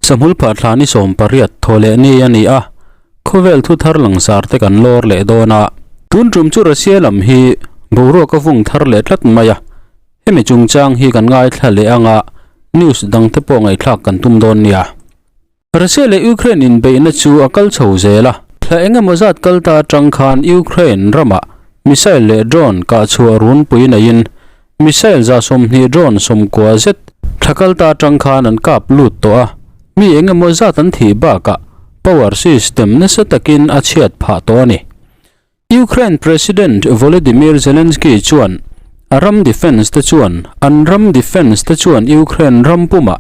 Sahmul phah thla ni 18 thawhleh ni a ni a, khawvel thu thar langsar te kan lawr leh dawn a. Tun tum chu Russia lam hi boruak a vung thar leh tlat mai a, hemi chungchang hi kan ngaithla leh anga news dang te pawh ngaihthlak kan tum dawn nia. Russia leh Ukraine inbeihna chu a kal chho zel a, thla eng emaw zat kal ta atang khan Ukraine ramah missile leh drone kah chhuah runpui neiin missile 20 drone 90 zet thla kal ta atang khan an kap lut tawh a, mi eng emaw zat an thih bakah power system nasa takin a chhiat phah tawh a ni. Ukraine President Volodymyr Zelensky chuan a ram defence te chuan an ram defence te chuan Ukraine ram pumah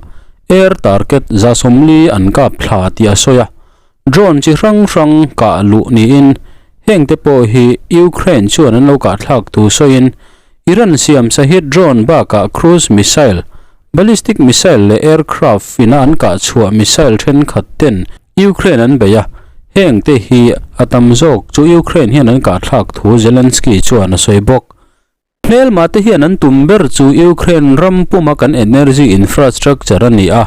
air target 40 an kap thla tih a sawi a, drone chi hrang hrang kah luh niin heng te pawh hi Ukraine chuan an lo kah thlak thu sawiin Iran siam Shahed drone bakah cruise missile, ballistic missile leh aircraft ina an kah chhuah missile thenkhat ten Ukraine an bei a, heng te hi a tam zawk chu Ukraine hian an kah thlak thu Zelensky chuan a sawi bawk. Hmelma te hian an tum ber chu Ukraine ram puma kan energy infrastructure a ni a,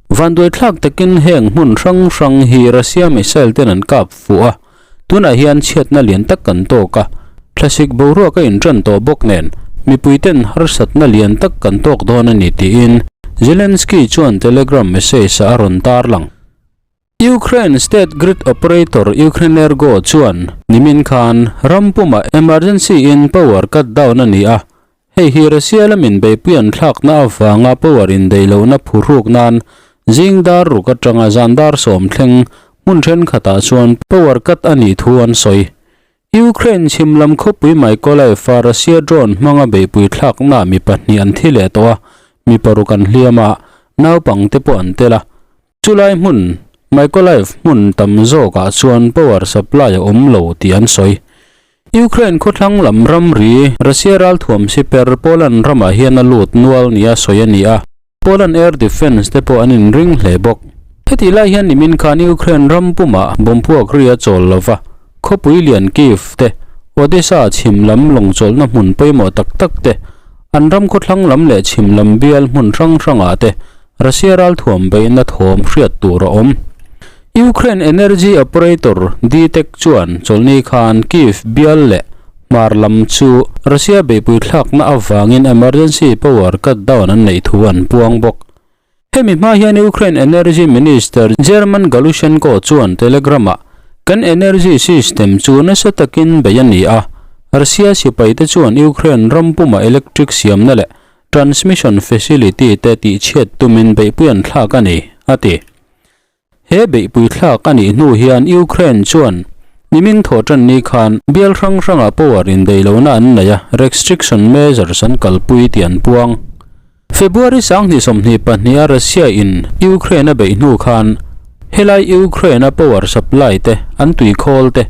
vanduai thlak takin heng hmun hrang hrang hi Russia missile ten an kap fuh a, tunah hian chhiatna lian tak kan tawk a, thlasik boruak a intan tawh bawk nen mipui ten harsatna lian tak kan tawk dawn a ni tiin Zelensky chuan Telegram message ah a rawn tarlang. Ukraine state grid operator Ukrenergo chuan nimin khan ram pumah emergency in power cut down a ni a, hei hi Russia lamin beihpui an thlakna avanga power indeih lohna phuhruk nan zing dar ruk atanga zan dar 10 thleng hmun thenkhatah chuan power cut a nih thu an sawi. Ukraine chhim lam khawpui Mykolaiv a Russia drone hmanga beihpui thlakna mi pahnih an thi leh tawh a, mi paruk an hliam a, naupangte pawh an tel a. Chulai hmun, Mykolaiv hmun tam zawkah chuan power supply a awm lo tih an sawi. Ukraine khawthlang lam ramri Russia ralthuam siper Poland ramah hian a lut nual nia sawi a ni a, Poland air defence te pawh an inring hle bawk. Hetih lai hian nimin khan Ukraine ram pumah bomb puak ri a chawl lova, khawpui lian Kyiv te, Odesa chhim lam lawngchawlhna hmun pawimawh tak tak te, an ram khawthlang lam leh chhim lam bial hmun hrang hrangah te Russia ralthuam beihna thawm hriat tur a awm. Ukraine energy operator DTEK chuan chawlhni khan Kyiv bial leh hmar lam chu Russia beihpui thlakna avangin emergency power cut down an neih thu an puang bawk. Hemi hma hian Ukraine energy minister German Galushenko chuan Telegram-ah kan energy system chu nasa takin bei a ni a, Russia sipaite chuan Ukraine ram puma electric siamna leh transmission facility te tihchhiat tumin beihpui an thlak a ni, a ti. He beihpui thlak a nih hnu hian Ukraine chuan nimin thawhtan ni khan bial hrang hrangah power indeih lohna an nei a, restriction measures an kalpui tih an puang. February 2022 a Russia in Ukraine a beih hnu khan helai Ukraine a power supply te an tuikhawl te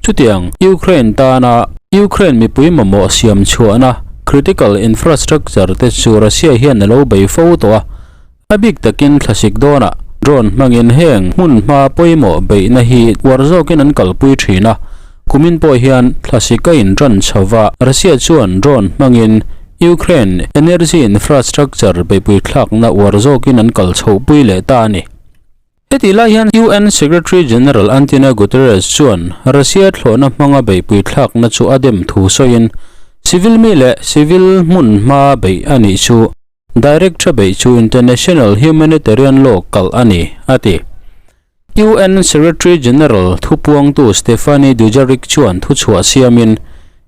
chutiang Ukraine tana Ukraine mipui mamawh siam chhuahna critical infrastructure te chu Russia hian a lo bei fo tawh a, a bik takin thlasik dawnah drone hmangin heng hmun hma pawimawh beihna hi uar zawkin an kalpui thin a, kumin pawh hian thlasik a intan chhova Russia chuan drone hmangin Ukraine energy infrastructure beihpui thlakna uar zawkin an kal chhohpui leh ta a ni. Heti lai hian UN Secretary General Antonio Guterres chuan Russia thlawhna hmanga beihpui thlakna chu a dem thu sawiin civil mi leh civil hmun hma beih a nih chu direct tha beih chu international humanitarian law kalh a ni, a ti. UN Secretary General thupuangtu Stephane Dujarric chuan thuchhuah siamin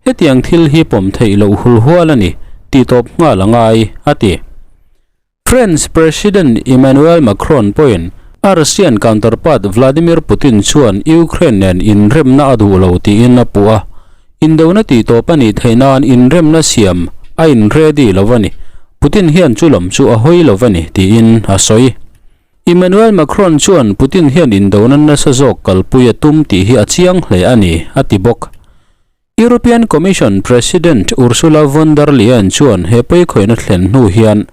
hetiang thil hi pawm theih loh hulhual a ni tih tawp nghal a ngai, a ti. French President Emmanuel Macron pawhin a Russian counterpart Vladimir Putin chuan Ukraine nen inremna a duh lo tiin a puh a, indona tih tawp a nih theih nan inremna siam a inready lo a ni, Putin hian chu lam chu a hawi lo a ni tiin a sawi. Emmanuel Macron chuan Putin hian indona nasa zawk kalpui a tum tih hi a chiang hle a ni, a ti bawk. European Commission President Ursula von der Leyen chuan he pawikhawihna thlen hnu hian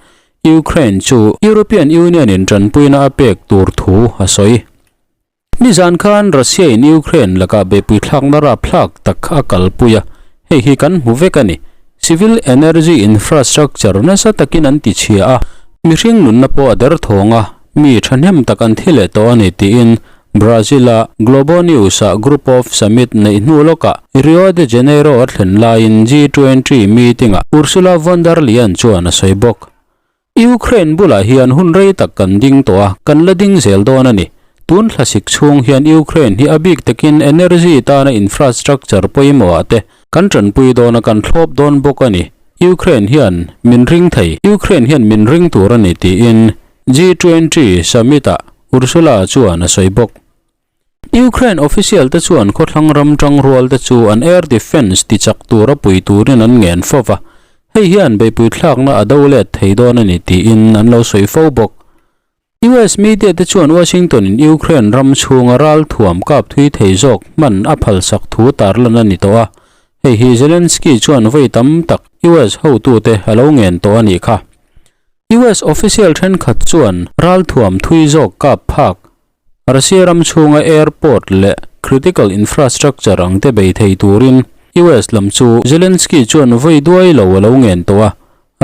Ukraine chu European Union in tanpuina a pek tur thu a sawi. Nizan khan Russia in Ukraine lakah beihpui thlakna rapthlak tak a kalpui a, hei hi kan hmu vek a ni. Civil energy infrastructure nasa takin an tichhia a, mihring nunna pawh a derthawng a. Mi thahnem tak an thi leh tawh a ni tiin Brazil-a Globo News-ah Group of Summit neih hnu lawkah Rio de Janeiro a thlen laiin G20 meeting-ah Ursula von der Leyen chuan a sawi bawk. Ukraine bulah hian hun rei tak kan ding tawh a, kan la ding zel dawn a ni. Tun thlasik chhung hian Ukraine hi a bik takin energy tana infrastructure pawimawhah te kan tanpui dawn a, kan thlawp dawn bawk a ni. Ukraine hian min ring thei, Ukraine hian min ring tur a ni tiin G20 summit-ah Ursula chuan a sawi bawk. Ukraine official te chuan khawthlang ram tangrual te chu an air defence tichak tura pui turin an ngen fo va, hei hian beihpui thlakna a do let thei dawn a ni tiin an lo sawi fo bawk. US media te chuan Washington in Ukraine ram chhunga ralthuam kap thui thei zawk hman a phalsak thu tarlan a ni tawh a, hei hi Zelensky chuan vawi tam tak US hotute a lo ngen tawh a nih kha. US official thenkhat chuan ralthuam thui zawk kap phak Russia ram chhunga airport leh critical infrastructure ang te bei thei turin US lam chu Zelensky chuan vawi duai lo a lo ngen tawh a.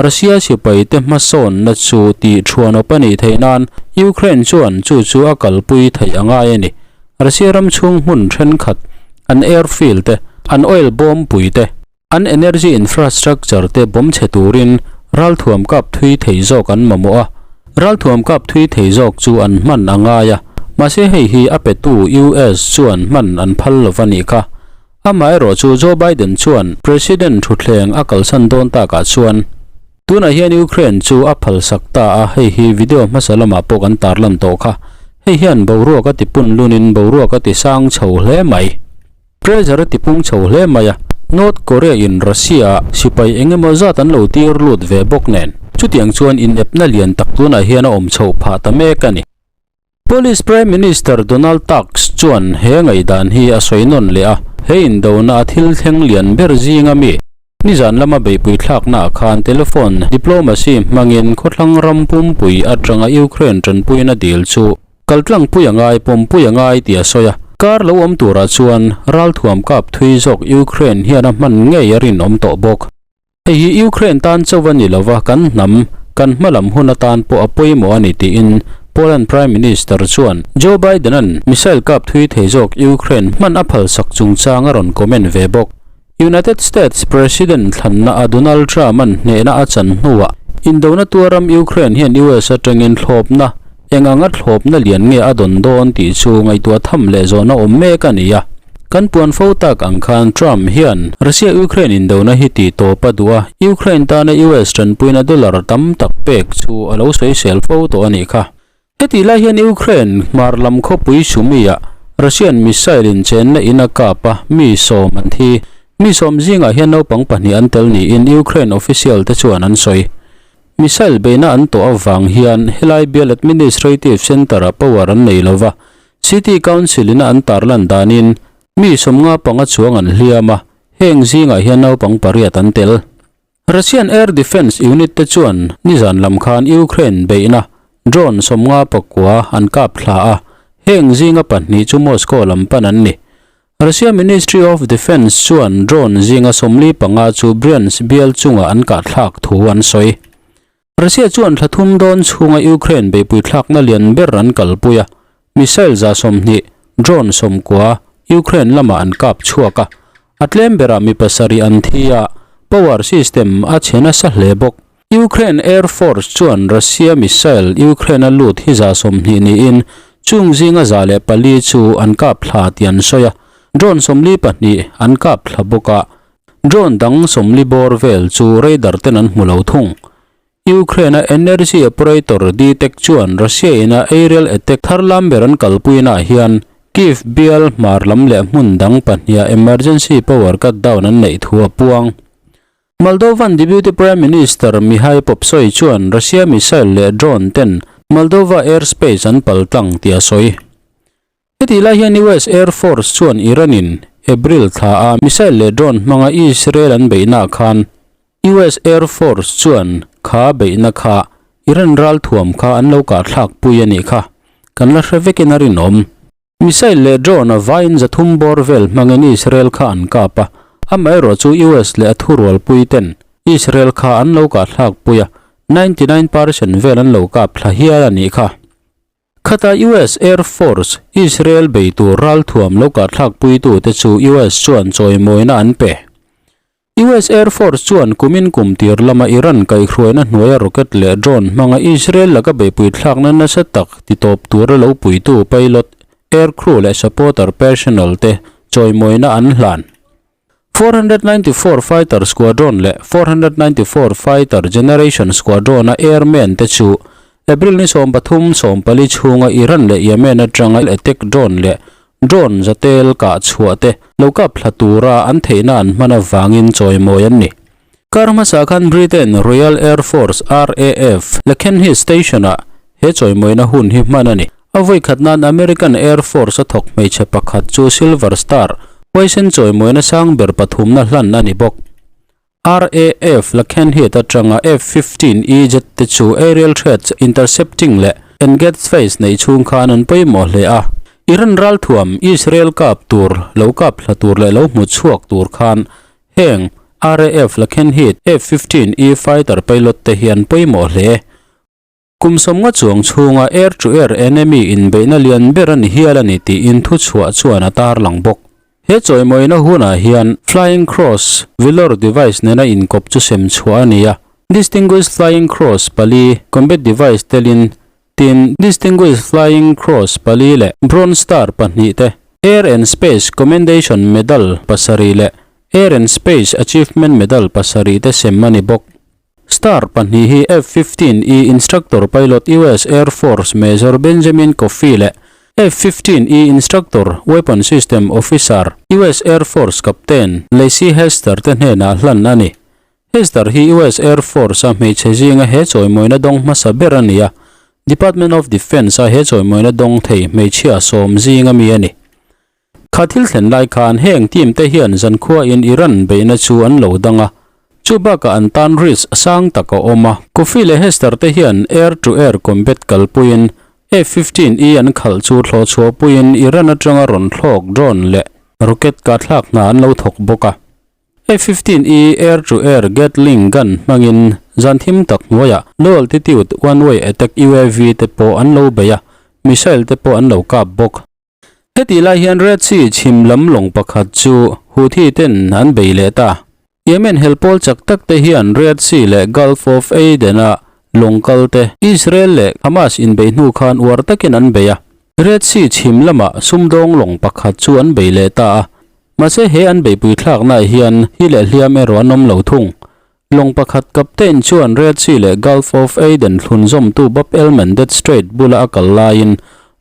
Russia sipai te hmasawnna chu tih thuan awp a nih theih nan Ukraine chuan chu chu a kalpui theih a ngai a ni. Russia ram chhung hmun thenkhat an airfield te, an oil bawm pui te, An energy infrastructure te bawm chhe turin ralthuam kap thui thei zawk an mamawh a, ralthuam kap thui thei zawk chu an hman a ngai a, mahse hei hi a petu US chuan hman an phal lo va nih kha. Amaherawh chu Joe Biden chuan President thutthleng a kalsan dawn takah chuan tunah hian Ukraine chu a phalsak ta a, hei hi video hmasa lamah pawh kan tarlan tawh kha. Hei hian boruak a tipun lunin boruak a tisang chho hle mai. Pressure a tipung chho hle mai a, North Korea in Russia ah sipai eng emaw zat an lo tir lut ve bawk nen, chutiang chuan inepna lian tak tunah hian a awm chhoh phah ta mek a ni. Polish Prime Minister Donald Tusk chuan he ngaihdan hi a sawi nawn leh a, he indona a thil thleng lian ber zinga mi, Nizan lama beihpui thlaknaah khan telephone diplomacy hmangin khawthlang ram pumpui atanga Ukraine tanpuina dil chu kaltlangpui a ngai, pawmpui a ngai tih a sawi a. Kar lo awm turah chuan ralthuam kap thui zawk Ukraine hian a hman ngei a rinawm tawh bawk. Hei hi Ukraine tan chauh a ni lova kan hnam, kan hmalam hun atan pawh a pawimawh a ni tiin Poland Prime Minister chuan Joe Biden-a'n missile kap thui thei zawk Ukraine hman a phalsak chungchang a rawn comment ve bawk. United States President thlanna a Donald Trump-a'n hnehna a chan hnuah indona tuaram Ukraine hian US atangin thlawpna eng anga thlawpna lian nge a dawn dawn tih chu ngaihtuah tham leh zawhna awm mek a ni a. Kan puan fo tak ang khan Trump hian Russia-Ukraine indona hi tih tawp a duh a, Ukraine tana US tanpuina dollar tam tak pek chu a lo sawisel fo tawh a nih kha. Hetih lai hian Ukraine hmar lam khawpui Sumy-ah Russian missile in chenna in a kap a, mi sawm an thi. Mi sawm zingah hian naupang pahnih an tel niin Ukraine official te chuan an sawi. Missile beihna an tawh avang hian helai bial administrative centre-ah power an nei lo va, City Council ina an tarlan danin mi 55 chuang an hliam a, heng zingah hian naupang pariat an tel. Russian Air Defence Unit te chuan nizan lam khan Ukraine beihna drone 59 an kap thla a, heng zinga pahnih chu Moscow lam pan an ni. Russia Ministry of Defence chuan drone zinga 45 chu Bryansk bial chungah an kah thlak thu an sawi. Russia chuan thla thum dawn chhunga Ukraine beihpui thlakna lian ber an kalpui a, missile 20, drone 90 Ukraine lamah an kap chhuak a, a tlem berah mi pasarih an thi a, power system a chhe nasa hle bawk. Ukraine Air Force chuan Russia missile Ukraine a lut hi 20 niin chung zinga 104 chu an kap thla tih an sawi a, drone 42 an kap thla bawk a, Drone dang 40 bawr vel chu radar ten an hmu lo thung. Ukraine-a energy operator DTEK chuan Russia-in a aerial attack thar lam ber an kalpuinaah hian Kyiv bial hmar lam leh hmun dang pahniha emergency power cut down an neih thu a puang. Moldovan Deputy Prime Minister Mihai Popsoi chuan Russia missile leh drone ten Moldova airspace an paltlang tih a sawi. Hetih lai hian US Air Force chuan Iran-in April thla a missile leh drone hmanga Israel an beihnaah khan US Air Force chuan kha beihna kha Iran ralthuam kha an lo kahthlak pui a nih kha kan la hre vekin a rinawm. Missile leh drone a vaiin 300 bawr vel hmangin Israel kha an kap a, amaherawh chu US leh a thurualpui ten Israel kha an lo kahthlak pui a, 99 percent vel an lo kap thla hial a nih kha. Khata US Air Force, Israel bei tur ralthuam lo kahthlakpuitute chu US chuan chawimawina an pe. US Air Force chuan kumin kum tir lama Iran kaihhruaina hnuaia rocket leh drone hmanga Israel laka beihpui thlakna nasa tak titawp tura lo puitu pilot, aircrew leh supporter personnel te chawimawina an hlan. 494 Fighter Squadron leh 494 Fighter Generation Squadron-a airmen te chu April ni 13, 14 chhunga Iran leh Yemen atanga attack drone leh drone zatel kah chhuah te lo kap thla tura an theihna an hman avangin chawimawi an ni. Kar hmasa khan Britain Royal Air Force, RAF, Lakenheath Station-ah he chawimawina hun hi hman a ni. A vawi khat nan American Air Force a thawk hmeichhe pakhat chu Silver Star, huaisen chawimawina sang ber pathumna hlan a ni bawk. RAF Lakenheath atanga F-15E jet te chu aerial threats intercepting leh engage phase neih chhung khan an pawimawh hle a. Iran ralthuam Israel kap tur lo kap thla tur leh lo hmu chhuak tur khan heng RAF Lakenheath F-15E fighter pilot te hi an pawimawh hle. Kum sawmnga chuang chhunga air-to-air enemy inbeihna lian ber a ni hial a ni tiin thuchhuah chuan a tarlang bawk. He chawimawina hunah hian Flying Cross Vellore device nena inkawp chu sem chhuah a ni a, Distinguished Flying Cross pali combat device telin tin Distinguished Flying Cross pali leh Bronze Star pahnih te, Air and Space Commendation Medal pasarih leh Air and Space Achievement Medal pasarih te sem a ni bawk. Star pahnih hi F-15E instructor pilot US Air Force Major Benjamin Coffey leh F-15E instructor weapon system officer US Air Force Captain Lacey Hester te hnenah hlan a ni. Hester hi US Air Force-a hmeichhe zinga he chawimawina dawng hmasa ber a ni a, Department of Defense-a he chawimawina dawng thei hmeichhia sawm zinga mi a ni. Kha thil thlen lai khan heng team te hian zankhuain Iran beihna chu an lo dang a, chu bakah an tan risk sang tak a awm a. Kofi leh Hester te hian air-to-air combat kalpuiin F-15E an khalh chu thlawh chhuahpuiin Iran atanga rawn thlawk drone leh rocket kahthlak hna an lo thawk bawk a. F-15E air-to-air Gatling gun hmangin zan thim tak hnuaiah low altitude one-way attack UAV te pawh an lo bei a, missile te pawh an lo kap bawk. Hetih lai hian Red Sea chhim lam lawng pakhat chu Houthi ten an bei leh ta. Yemen hel pawl chak tak te hian Red Sea leh Gulf of Aden-a lawng kal te Israel leh Hamas inbeih hnu khan uar takin an bei a. Red Sea chhim lamah sumdawng lawng pakhat chu an bei leh ta a. Mahse he an beihpui thlaknaah hian hi leh hliam erawh an awm lo thung. Lawng pakhat captain chuan Red Sea leh Gulf of Aden thlunzawmtu Bab el Mandeb Strait bula a kal laiin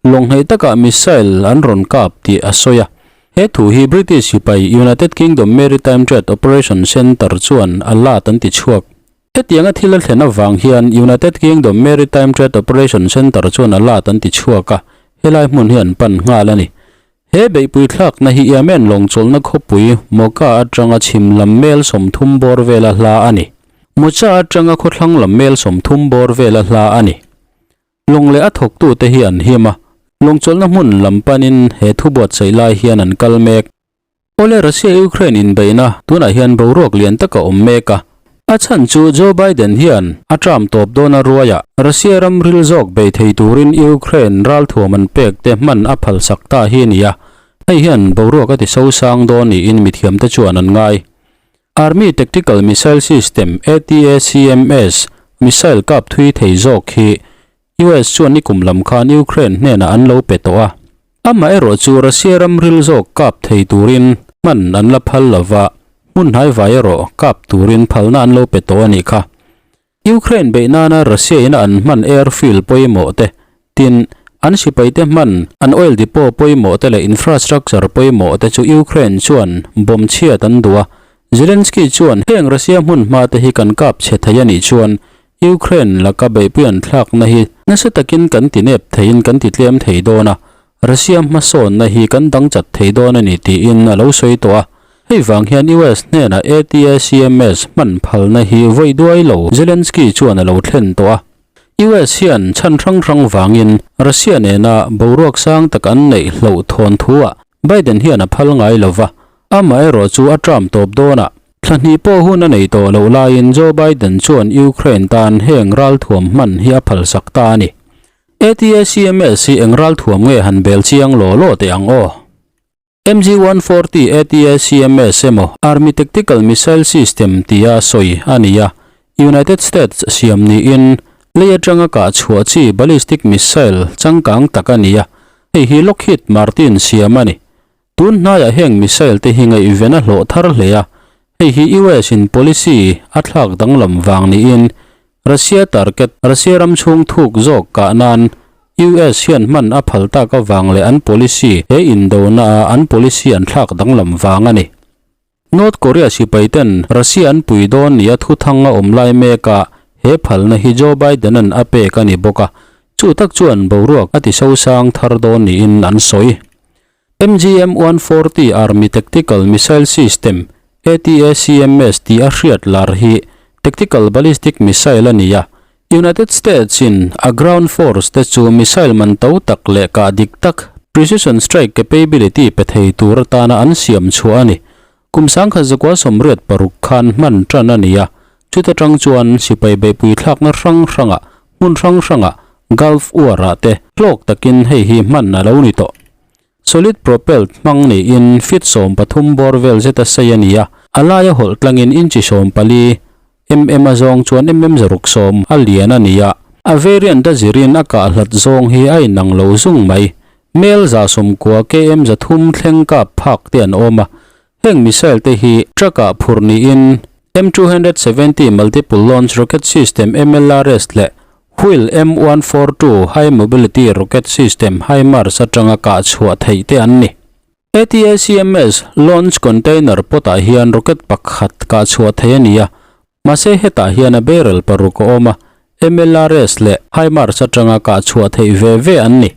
lawng hnaih takah missile an rawn kap tih a sawi a. He thu hi British sipai United Kingdom Maritime Trade Operation Centre chuan a lat an ti chhuak. Hetianga thil a thlen avang hian United Kingdom Maritime Trade Operation Centre chuan a lat an ti chhuak a, helai hmun hi an pan nghal a ni. He beihpui thlakna hi Yemen lawng chawlhna khawpui Mocha atanga chhim lam mel 30 bawr vela hla a ni. Mocha atanga khawthlang lam mel 30 bawr vela hla a ni. Lawng leh a thawktute hi an him a, lawng chawlhna hmun lam panin he thu buatsaih lai hian an kal mek. Awle Russia-Ukraine inbeihna tunah hian boruak lian tak a awm mek a, A chhan chu Joe Biden hian a term tawp dawn a ruai a, Russia ram ril zawk bei thei turin Ukraine ralthuam an pek te hman a phalsak ta hi a ni a, hei hian boruak a ti sosang dawn niin mithiamte chuan an ngai. Army Tactical Missile System, ATACMS, missile kap thui thei zawk hi US chuan nikum lam khan Ukraine hnenah an lo pe tawh a. Amaherawh chu Russia ram ril zawk kap thei turin hman an la phal lo va, hmun hnaivai erawh kap turin phalna an lo pe tawh a nih kha. Ukraine beih nana Russia ina an hman airfield pawimawh te, tin, an sipaite hman an oil depot pawimawh te leh infrastructure pawimawh te chu Ukraine chuan bomb chhiat an duh a. Zelensky chuan heng Russia hmun hma te hi kan kap chhe thei a nih chuan Ukraine laka beihpui an thlakna hi nasa takin kan ti nep theiin kan ti tlem thei dawn a, Russia hmasawnna hi kan dang chat thei dawn a ni tiin a lo sawi tawh a. Hei vang hian US hnenah ATACMS hman phalna hi vawi duai lo Zelensky chuan a lo thlen tawh a. US hian chhan hrang hrang vangin Russia nena boruak sang tak an neih hloh thawn thuah Biden hian a phal ngai lo va, amaherawh chu a term tawp dawnah Thla hnih pawh hun a nei tawh loh laiin Joe Biden chuan Ukraine tan heng ralthuam hman hi a phalsak ta a ni. ATACMS hi eng ralthuam nge han bel chiang law law teh ang aw? MG-140 ATACMS emaw Army Tactical Missile System tia sawi a ni a, United States siam niin lei atanga kah chhuah chi ballistic missile changkang tak a ni a, hei hi Lockheed Martin siam a ni. Tun hnaiah heng missile te hi ngaihven a hlawh thar hle a, hei hi US in policy a thlak danglam vang niin Russia target Russia ram chhung thuk zawk kah nan US hian hman a phal tak avang leh an policy he indona a an policy an thlak danglam vang a ni. North Korea sipai ten Russia an pui dawn nia thuthang a awm lai mek a, he phalna hi Joe Biden-a'n a pek a ni bawk a, chu tak chuan boruak a ti sosang thar dawn niin an sawi. MGM-140 Army Tactical Missile System, ATACMS, tih a hriat lar hi tactical ballistic missile a ni a. United States-in a ground force te chu missile man to tak leh kah dik tak, precision strike capability, pe thei tur atana an siam chhuah a ni. Kum 1986 khan hman tan a ni a, chuta tang chuan sipai beihpui thlakna hrang hrangah, hmun hrang hrangah, Gulf War-ah te hlawk takin hei hi hman a lo ni tawh. Solid propelled hmang niin feet 13 bawr vel zeta sei a ni a, a laia hawlh tlangin inchi 14 mm a zawng chuan mm 60 a lian a ni a. A variant a zirin a kah hlat zawng hi a inang lo zung mai. Mel 90 km 300 thleng kap phak te an awm a, heng missile te hi truck-ah phurh niin M270 Multiple Launch Rocket System, MLRS, leh Wheel M142 High Mobility Rocket System, HIMARS, atanga kah chhuah theih te an ni. ATACMS Launch Container pawtah hian rocket pakhat kah chhuah theih a ni a, mahse hetah hian a barrel paruk a awm a, MLRS leh HIMARS atanga kah chhuah theih ve ve an ni.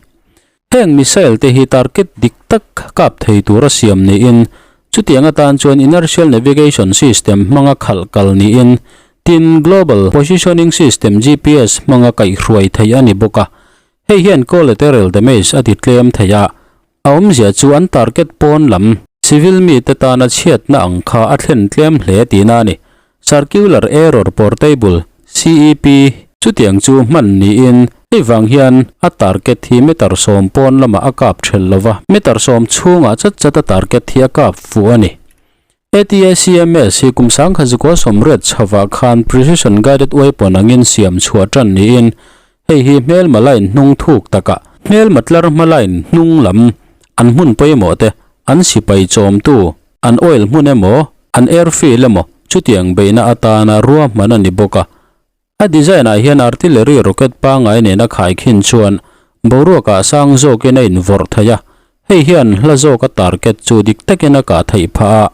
Heng missile te hi target dik tak kap thei tura siam niin, chutiang atan chuan inertial navigation system hmanga khalh kal niin, tin global positioning system GPS hmanga kaihhruai theih a ni bawk a. Hei hian collateral damage a ti tlem thei a, a awmzia chu an target pawn lam civil mite tana chhiatna ang kha a thlen tlem hle tihna a ni. Circular Error Portable, CEP, Chutiang chu hman niin hei vang hian a target hi meter sawm pawn lamah a kap thelh lo va, meter sawm chhungah chat chat a target hi a kap fuh a ni. ATACMS hi kum 1980 chhovah khan Precision Guided Weapon angin siam chhuah tan niin hei hi hmelma line hnung thuk takah hmelma tlar hma line hnung lam an hmun pawimawh te an sipai chawmtu an oil hmun emaw an airfield emaw chutiang beihna atana ruahman a ni bawk a. A design ah hian artillery rocket pangngai nena khaikhin chuan boruakah sang zawkin a invawrh thei a, hei hian hla zawka target chu dik takin a kah theih phah a.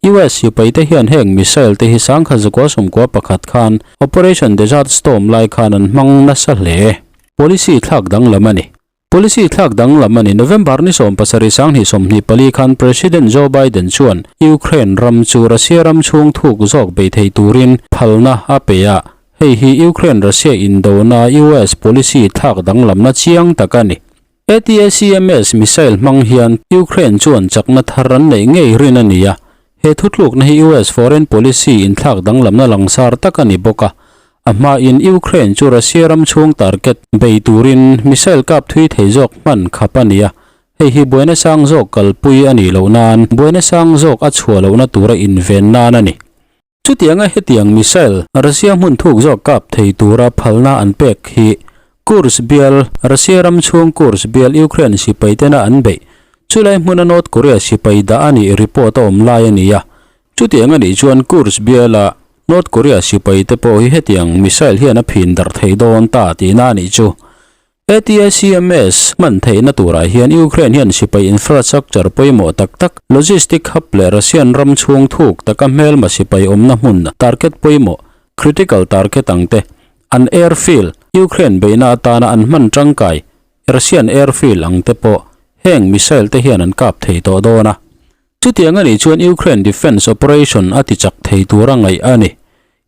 US sipaite hian heng missile te hi 1991 khan Operation Desert Storm lai khan an hmang nasa hle. Policy thlak danglam a ni. Policy thlak danglam a ni. November ni 17 2024 khan President Joe Biden chuan Ukraine ram chu Russia ram chhung thuk zawk bei thei turin phalna a pe a, hei hi Ukraine-Russia indona US policy thlak danglamna chiang tak a ni. ATACMS missile hmang hian Ukraine chuan chakna thar an neih ngei rin a ni a, he thutlukna hi US foreign policy inthlak danglamna langsar tak a ni bawk a, A hmain Ukraine chu Russia ram chhung target bei turin missile kap thui thei zawk hman khap a ni a, hei hi buaina sang zawk kalpui a nih loh nan buaina sang zawk a chhuah lohna tura inven nan a ni. Chutianga hetiang missile Russia hmun thuk zawk kap thei tura phalna an pek hi Kursk bial, Russia ram chhung Kursk bial Ukraine sipai tena an beih chulai hmuna North Korea sipai dah a nih report a awm lai a ni a, Chutiang a nih chuan Kursk biala North Korea sipai te pawh hi hetiang missile hian a phin darh thei dawn ta tihna a nih chu. ATACMS hman theihna turah hian Ukraine hian sipai infrastructure pawimawh tak tak, logistic hub leh Russian ram chhung thuk taka hmelma sipai awmna hmun target pawimawh, critical target ang te, an airfield, Ukraine beihna atana an hman tangkai, Russian airfield ang te pawh heng missile te hian an kap thei tawh dawn a. Chutiang a nih chuan Ukraine defence operation a tichak thei tura ngaih a ni.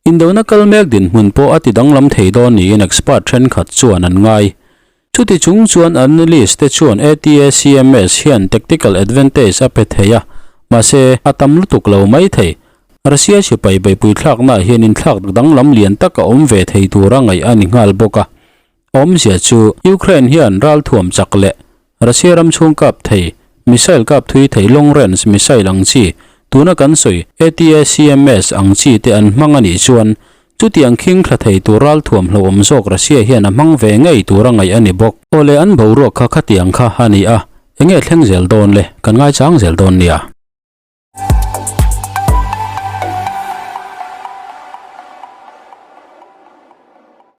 Indona kal mek dinhmun pawh a tidanglam thei dawn niin expert thenkhat chuan an ngai. Chuti chung chuan analyst te chuan ATACMS hian tactical advantage a pe thei a, mahse a tam lutuk lo mai thei. Russia sipai beihpui thlaknaah hian inthlak danglam lian tak a awm ve thei tura ngaih a ni nghal bawk a. Awmzia chu Ukraine hian ralthuam chak leh Russia ram chhung kap thei, missile kap thui thei long range missile ang chi, tuna kan sawi ATACMS ang chi te an hmang a nih chuan chutiang khing thla thei tur ralthuam hlauhawm zawk Russia hian a hmang ve ngei tura ngaih a ni bawk. Awle an boruak kha khatiang kha a ni a, enge thleng zel dawn le, kan ngaichang zel dawn nia.